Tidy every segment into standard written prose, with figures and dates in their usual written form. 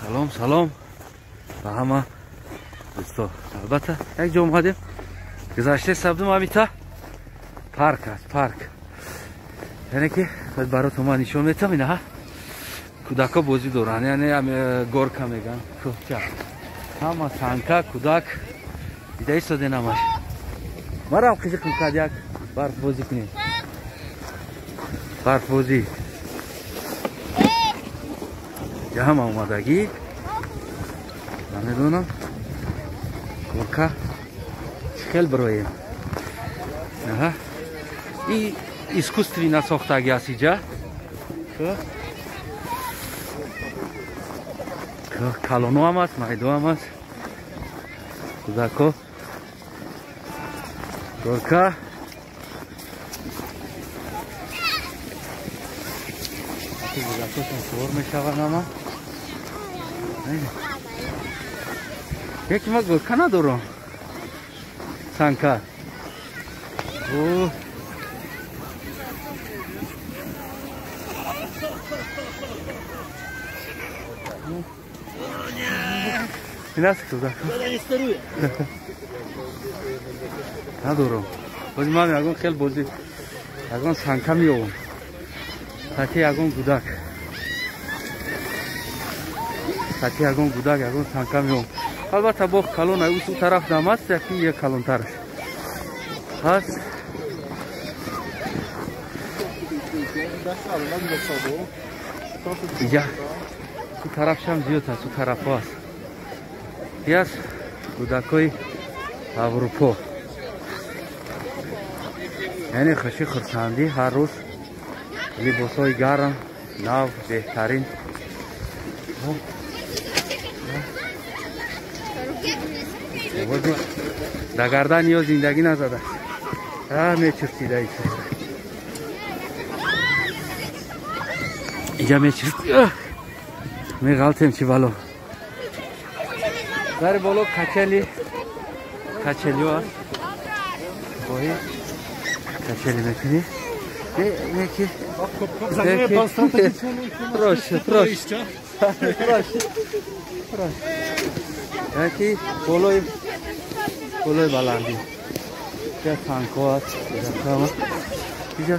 Салом, салом ба ҳама дӯсто. Албатта, як ҷо омадем. Гузашта сабдум ҳамита парк аст, парк. Яъне ки баротон ман нишон метам инаҳа. Кӯдакҳо бозӣ доранд, яъне горка меган. Кӯча. Ҳама санка, кӯдак дида истоден ҳамаш. Марам қизиқ мекард як барфбозӣ кунем. Барфбозӣ. Я ҳама омадагӣ. Намедонам. Горка чӣ хел бироем. Аҳа. И искусственно сохтагӣ аст иҷа. Калоно ҳам аст, майдо ҳам аст. Кӯдако. Горка. Кӯдакошон сувор мешаванд ҳама. Яки ма горка надорам. Санка. О. Ин кӯдако. Надорам. Бози ман ягон хел бозӣ, ягон санка меёвам. Таки ягон кӯдак. Таки ягон кӯдак, ягон санка меёвам. Албатта боғ калон, ӯ тараф дам аст, яки як калонтараш. Ҳаст. Иҷа ӯ тарафшам зиёд аст, ӯ тарафҳо аст. Яс кӯдакҳои Аврупо. Яъне хуши хурсандӣ ҳар рӯз либосҳои гарм, нав, беҳтарин. Дар гардан ё зиндагӣ назада. Мечурсида иҷа мечурси. Меғалтем чи бало. Дар боло качели, качелио аст. Хоҳӣ качели мекунӣ? Неки. Проще, проще. Проще. Проще. Яки болои болои баландӣ. Я танко аст. Иҷа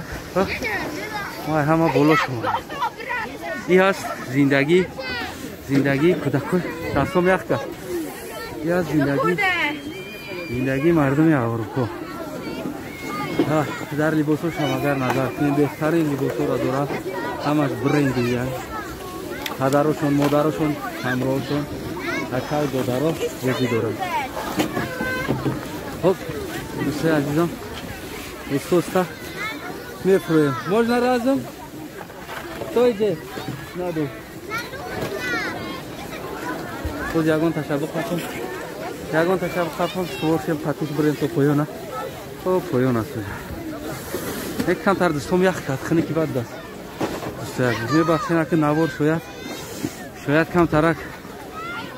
вай ҳама боло шумо. И ҳаст зиндагӣ, зиндагии кӯдакҳо. Дастом ях кард. И ҳаст зиндагӣ, зиндагии мардуми Аврупо. Дар либосҳошам агар назар кунем, беҳтарин либосҳоро дорад. Ҳамаш бренди. Падарошон, модарошон, ҳамроҳошон, акай додаро бозӣ доранд. Хоб, дӯстои азизам, оста мефурӯем. Можно разом? Кто иде? Наду. Боз ягон ташаббух қапон. Ягон ташаббух қапон, суворшем патуш бирем то поёна. То поён аст. Як камтар дӯстом ях кард, хунуки бад даст. Дӯстои азиз, мебахшед, аки навор шояд, шояд камтарак,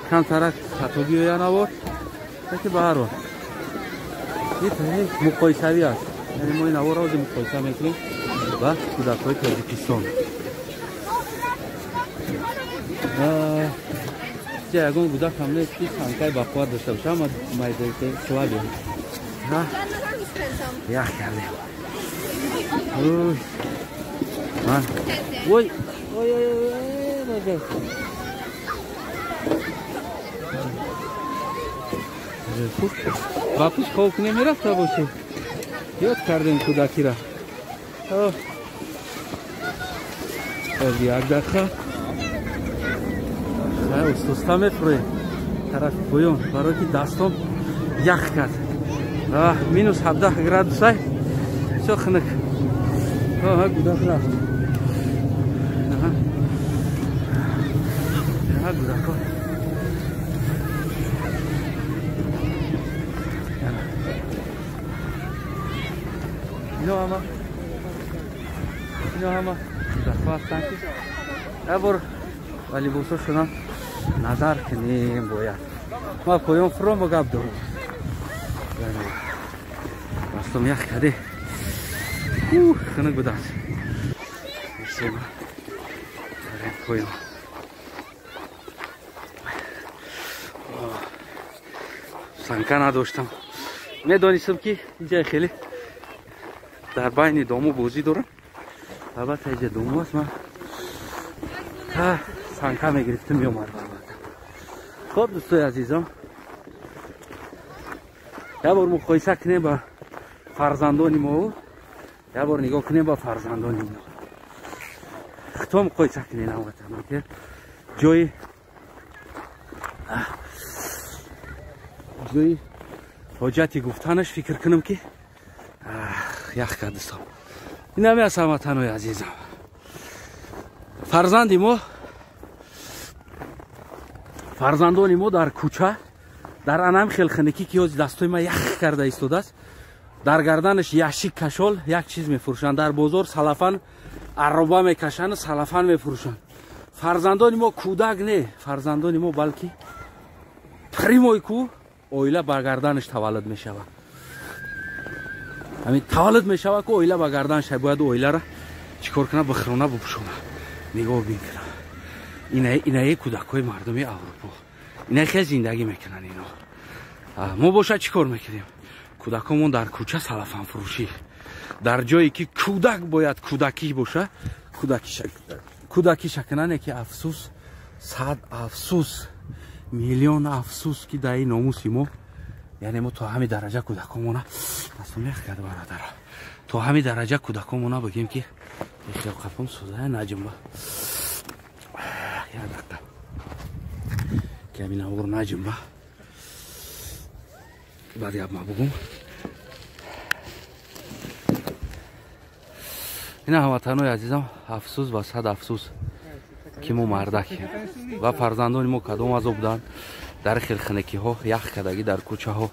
камтарак хато биёя навор, лекин ба ҳар ҳол. Муқоисавӣ аст. Яъне мо ин наворро ҳозир муқоиса мекунем ба кӯдакҳои Тоҷикистон. Ҷа ягон кӯдак ҳам нест, ки санкаи бақувват дошта боша, ҳама майдаи слаби. Ях кардем. Ой. Ман. Ой, ой, ой, ой, ба пушт хоб кунем мерафта бошем. Ёд кардем кӯдакира. Як дақиқа. Устоста мефурӯем тарафи поён, барое ки дастом ях кард. Минус 17 градусай. Всё хунук. Кӯдак рафт. Кӯдакҳо. Ино ҳама, ино ҳама кӯдакҳо ҳастанд, ки як бор ба либосҳошонам назар кунем бояд. Ма поён фуром бо гап дорам. Дастом ях карде. Хунук будааст. Поён. Санка надоштам. Медонистам ки инҷа хеле дар байни дому бозӣ дорам. Албатта инҷа дому аст, ман санка мегирифтам меомадам албатта. Хоб дӯстои азизам, як бор муқоиса кунем ба фарзандони мо, як бор нигоҳ кунем ба фарзандони мо. Хто муқоиса кунем албатта. Ҷои ҳоҷати гуфтанаш фикр кунам ки ях кардистам. Ин ҳаме аст ҳамватанои азизам. Фарзанди мо, фарзандони мо дар кӯча, дар анам хел хинакӣ ки ҳози дастои ман ях карда истодааст, дар гарданаш яшик кашол як чиз мефурӯшанд, дар бозор салафан ароба мекашанд, салафан мефурӯшанд. Фарзандони мо кӯдак не, фарзандони мо балки прямой ку оила ба гарданаш таваллуд мешавад. Ҳамин таваллуд мешавад ку оила ба гарданаш, бояд оиларо чӣ кор кунад? Бихӯрона, бупӯшона, нигоҳ бикунад. Инае кӯдакҳои мардуми Аврупо, инае хел зиндагӣ мекунанд ино. Мо бошад чӣ кор мекунем? Кӯдакҳомон дар кӯча салафанфурӯшӣ, дар ҷое ки кӯдак бояд кӯдакӣ боша, кӯдакиша кунанд, ки афсӯс, сад афсӯс, миллион афсӯс ки дар ин номуси мо, яъне мо то ҳамин дараҷа кӯдакҳомона дастом ях кард бародара, то ҳамин дараҷа кӯдакҳомона бигем ки хел қафом сӯзая наҷумба. Як дақиқа ки ҳамин навор наҷумба, баъд гап ма бугум. Ина ҳамватанои азизам, афсӯс ва сад афсӯс ки мо мардакем ва фарзандони мо кадом азоб буданд, дар хелхинакиҳо ях кардагӣ дар кӯчаҳо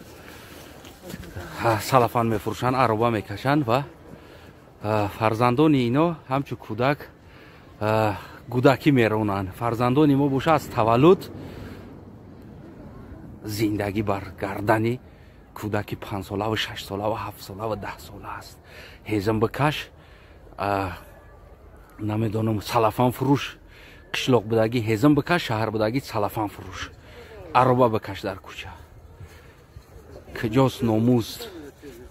салафан мефурӯшанд, ароба мекашанд ва фарзандони ино ҳамчун кӯдак гудакӣ меронанд. Фарзандони мо боша аз таваллуд зиндагӣ бар гардани кӯдаки 5-солаву 6-солаву 7-солаву 10-сола аст. Ҳезм бикаш, намедонам, салафан фурӯш, қишлоқ будагӣ ҳезм бикаш, шаҳр будагӣ салафан фурӯш, ароба бикаш дар кӯча. Куҷост номус?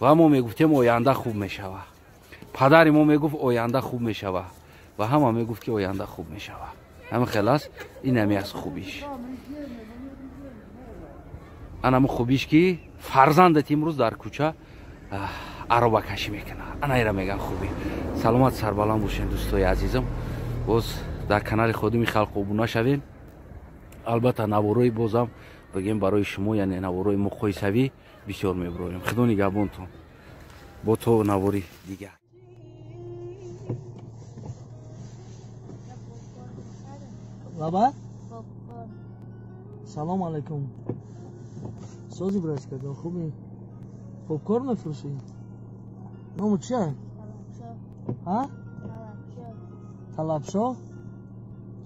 Ва мо мегуфтем оянда хуб мешава. Падари мо мегуфт оянда хуб мешава ва ҳама мегуфт ки оянда хуб мешава. Ҳамин хел аст, ин ҳами аст хубиш. Анаму хубиш ки фарзандат имрӯз дар кӯча аробакашӣ мекунад. Ана ира меган хубӣ. Саломат, сарбаланд бошед дӯстои азизам. Боз дар канали Ходими Халқ обуна шавем. Албатта наворои бозам бигем барои шумо, яъне наворои муқоисавӣ бисёр мебироем. Худо нигаҳбонтон. Бо то навори дигар. Лаба? Салом алейкум. Сози братика, ҷон, хубӣ? Попкорн мефурӯшӣ? Ному чия? Ҳа? Талабшо?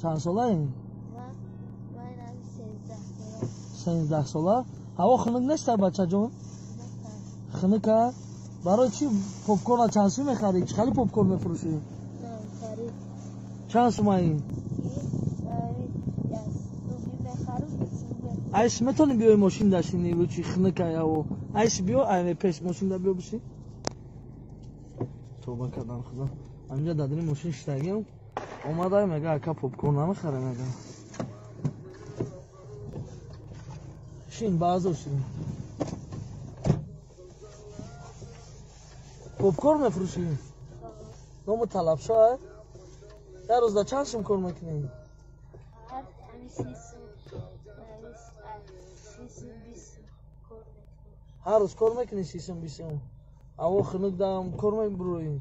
Чанд солаӣ? 13 сола. Ҳаво хунук нест, бачаҷон? Хунука? Барои чӣ попкорна чанд сум мехарӣ? Чӣ хали попкорн мефурӯшӣ? Чанд сумаӣ? Айс метавонӣ биёи мошин дашинӣ, чи хунука ҳаво? Айс биё, ай пеш мошин да биё бишӣ. Тоба кардам худо. Ҳаминҷа дадини мошин шитагиам. Омадай мега ака попкорн намехарем мега. Шин баъзо шин. Попкорн мефурӯшӣ? Ному Талабшо а? Як рӯз да чанд сум кор мекунӣ? Ҳар рӯз кор мекунӣ 30-20 сум? Ҳаво хунук дам кор мебурӯӣ?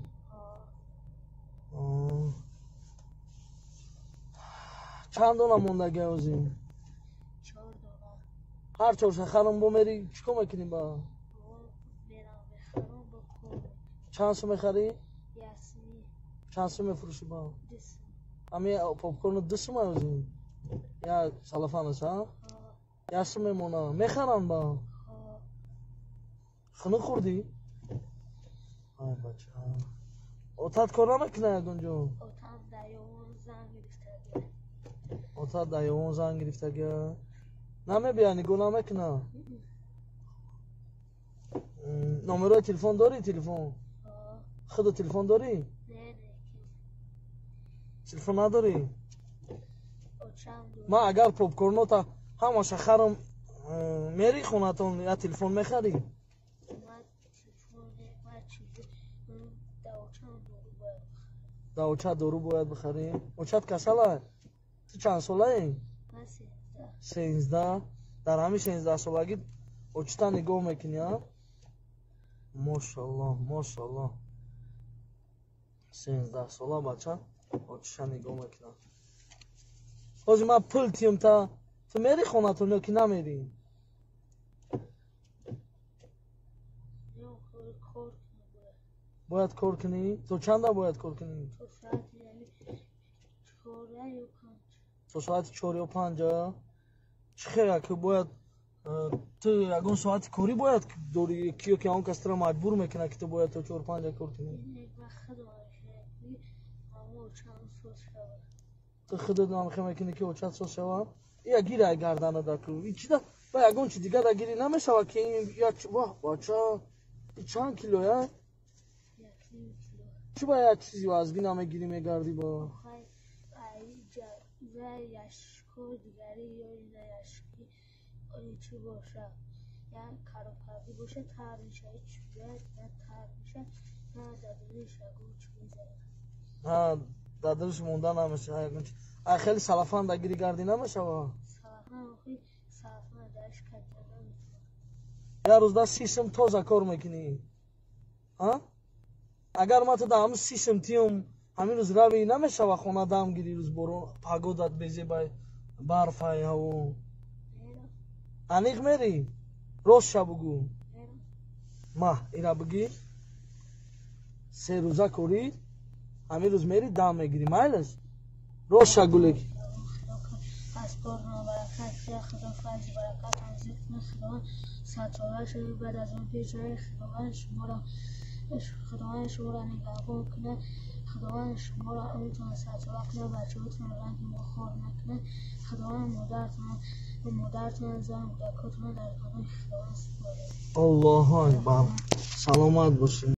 Чанд дона мондаги ҳозир? Ҳар чорша харам бо мери чӣ кор мекунӣ ба? Чанд сум мехарӣ? Чанд сум мефурӯшӣ ба? Ҳами попкорну 2 сум ҳозир? Як салафанаш, а? 1 сум мемона. Мехаранд ба? Хунук хӯрдӣ? Ай бача. Отат кор намекунад ягон ҷо? Отат дар ёвон зан гирифтага. Намебия, нигоҳ намекунад. Номерои телефон дорӣ? Телефон худо телефон дорӣ? Телефон надорӣ? Ман агар попкорнота ҳамаша харам, мери хонатон, я телефон мехарӣ? Да очат дору бояд бихарӣ. Очат касала? Ту чанд солаӣ? 13. Дар ҳамин 13 солагӣ очита нигоҳ мекунӣ, а? Мошаллоҳ, мошаллоҳ. 13 сола бача очиша нигоҳ мекунад. Ҳозир ман пул тиём, та ту мери хонатон ё ки намерӣ? Бояд кор кунӣ? То чанда бояд кор кунӣ? То соати 4 ё 5. Чӣ хел ки бояд ту ягон соати корӣ бояд дорӣ, ки ё ки он кас туро маҷбур мекунад, ки ту бояд то 4-5 кор кунӣ? Ту худат намхе мекунӣ, ки очат соз шавад? Я гирай гардана даку. И чида ба ягон чи дига да гирӣ намешавад, ки як ваҳ бача, и чанд кило я? Чӣ ба як чизи вазгӣ намегирӣ, мегардӣ ба? Дар дилш монда намешава ягон чи. Ай хеле салафан да гирӣ гардӣ намешава? Як рӯз да 30 сум тоза кор мекунӣ, а? Агар ман ту да ҳамин 30 сум тиём, ҳамин рӯз рави намешава хона дам гирӣ? Рӯз борон, погодат безебай, барфай, ҳаво. Аниқ мерӣ? Ростша бугӯ. Маҳ ира бигӣ, 3 рӯза корӣ, ҳамин рӯз мери дам мегирӣ, майлаш? Ростша гулек. Худованд шуморо нигаҳбон кунад, Худованд шуморо умртон садсола кунад, бачаҳотонро ранги мо хор накунад, Худованд модаратон, зан, кӯдакотонро дар паноҳи Худованд супорад. Аллоҳу акбар. Саломат бошед.